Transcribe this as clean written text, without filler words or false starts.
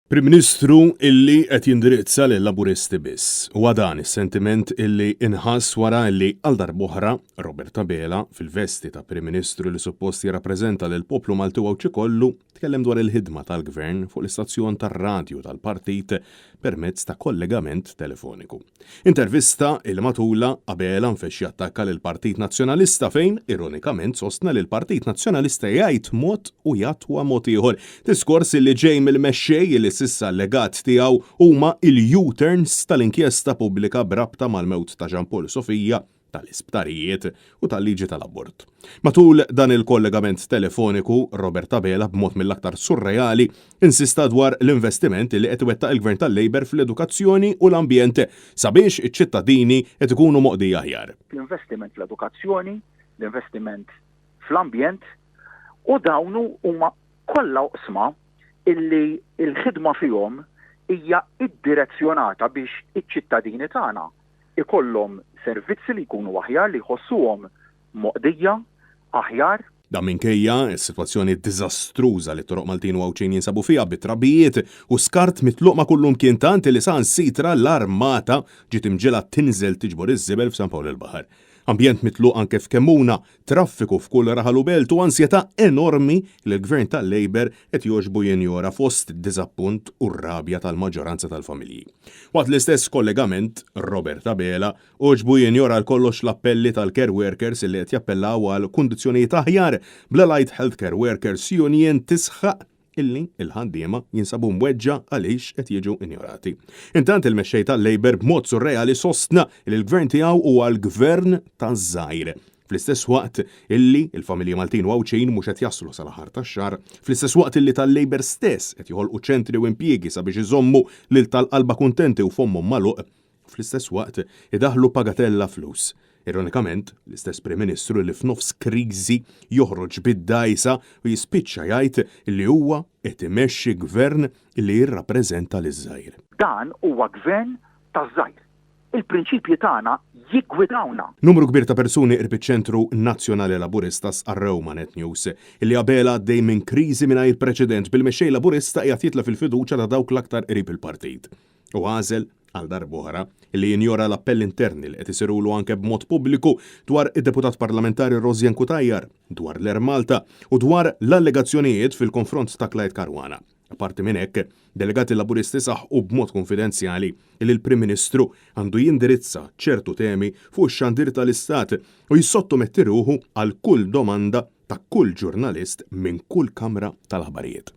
Prim Ministru illi qed jindirizza lil-Laburisti biss. Huwa dan is-sentiment illi inħass wara illi għal darb'oħra Robert Abela, fil-vesti ta' Prim Ministru li suppost jirrappreżenta lill-poplu Malti u Għawdxi kollu, tkellem dwar il-ħidma tal-Gvern fuq l-istazzjon tar-radju tal-partit permezz ta' kollegament telefoniku. Intervista li matulha Abela nfexx jattakka lill-Partit Nazzjonalista fejn, ironikament, sostna li l-Partit Nazzjonalista jgħid mod u jattwa mod ieħor. Diskors li ġej mill-mexxej li s'issa l-legat tiegħu huma il-U-turns tal-inkjesta pubblika b'rabta mal-mewt ta' Jean Paul Sofia, tal-isptarijiet u tal-liġi tal-abort. Matul dan il-kollegament telefoniku, Robert Abela b'mod mill-aktar surreali insista dwar l-investiment li qed iwettaq il-Gvern tal-Labour fl-edukazzjoni u l-ambjent sabiex iċ-ċittadini qed ikunu moqdija aħjar. L-investiment fl-edukazzjoni, l-investiment fl-ambjent u dawn huma kollha oqsma illi l-ħidma fihom hija iddirezzjonata biex iċ-ċittadini tagħna ikollhom servizzi li jkunu aħjar, li jħossuhom moqdija aħjar. Dan minkejja s-sitwazzjoni diżastruża li t-toroq Maltin u Għawdxin jinsabu fiha bi trabijiet u skart mitluq ma' kullumkien tant li saħansitra l-armata ġiet imġiegħla tinżel tiġbor iż-żibel f'San Pawl il-Baħar. Ambjent mitluq anke f'Kemmuna, traffiku f'kull raħal u belt u ansjetà enormi li l-Gvern tal-Labour qed jogħġbu jinjora fost id-diżappunt u r-rabja tal-maġġoranza tal-familji. Waqt l-istess kollegament, Robert Abela għoġbu jinjora għal kollox l-appelli tal-care workers li qed jappellaw għal kundizzjonijiet aħjar, bl-Allied Healthcare Workers Union tisħaq illi l-ħaddiema jinsabu mweġġa' għaliex qed jiġu injorati. Intant il-mexxej tal-Labour b'mod surreali sostna li l-gvern tiegħu huwa l-gvern taż-żgħir. Fl-istess waqt illi l-familji Maltin u Għawdxin mhux qed jaslu sal-aħħar tax-xahar, fl-istess waqt illi tal-Labour stess qed joħolqu ċentri u impjiegi sabiex iżommu lil tal-qalba kuntenti u fommhom magħluq, Fl-istess waqt, idaħħlu pagatella flus. Ironikament, l-istess Prim Ministru li f'nofs kriżi joħroġ bid-dgħajsa u jispiċċa jgħid li huwa qed imexxi gvern li jirrappreżenta liż-żgħir. Dan huwa gvern taż-żgħir. Il-prinċipji tagħna jiggwidawna. Numru kbir ta' persuni qrib iċ-Ċentru Nazzjonali Laburista stqarrew ma' Net News li Abela għaddej minn kriżi mingħajr preċedent bil-Mexxej Laburista qiegħed jitlef il-fiduċja ta' dawk l-aktar qrib il-partit. U għażel, għal darb'oħra, li jinjora l-appelli interni li qed isirulu anke b'mod pubbliku dwar id-Deputat Parlamentari Rosianne Cutajar, dwar l-Air Malta u dwar l-allegazzjonijiet fil-konfront ta' Clyde Caruana. Apparti minn hekk, delegati Laburisti saħqu b'mod kunfidenzjali li l-Prim Ministru għandu jindirizza ċertu temi fuq ix-xandir tal-Istat u jissottometti ruħu għal kull domanda ta' kull ġurnalist minn kull kamra tal-aħbarijiet.